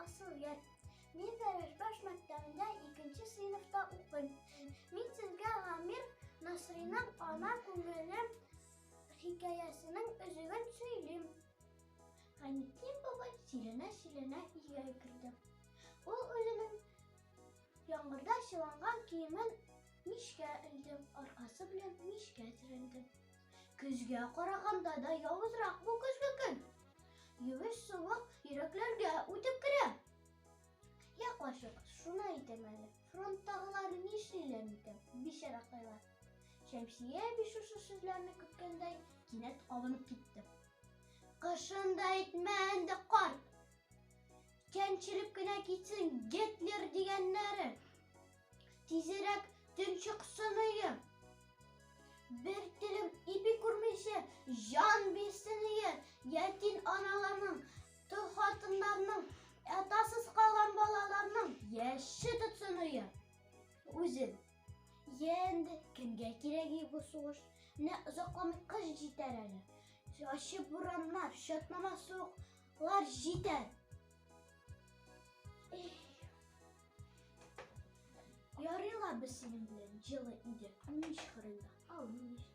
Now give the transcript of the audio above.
Асылъяр. Мин Фәрәшбаш мәктәбендә икенче сыйныфта укыйм. Мин сезгә Гамир Насыйриның Ана күңеле хикәясенең өзеген сөйлим. Гайнетдин бабай сөйләнә-сөйләнә өйгә керде. Ул үзенең яңгырда чыланган киемен мичкә элде, аркасы белән мичкә терәлде. Көзгә караганда да явызрак бу көзге көн. Юеш суык йөрәкләргә үтеп керә. Я карчык, шуны әйтәм әле, фронттагылар нишлиләр микән, бичаракайлар? Шәмсия әби шушы сүзләрне көткәндәй, кинәт кабынып китте. Кышын да әйтмә инде, карт! Чәнчелеп кенә китсен Гитлер дигәннәре! Тизерәк төн чыксын өе! Бер телем ипи күрмичә җан бирсен өе! Ятим аналарның, тол хатыннарның, атасыз калган балаларның яше тотсын өе! Үзен. Йә инде, кемгә кирәк бу сугыш? Менә озакламый кыш җитәр әле. Ачы бураннар, чатнама суыклар җитәр. Эх. Ярый ла без синең белән җылы өйдә, мич кырында. Ал, мич.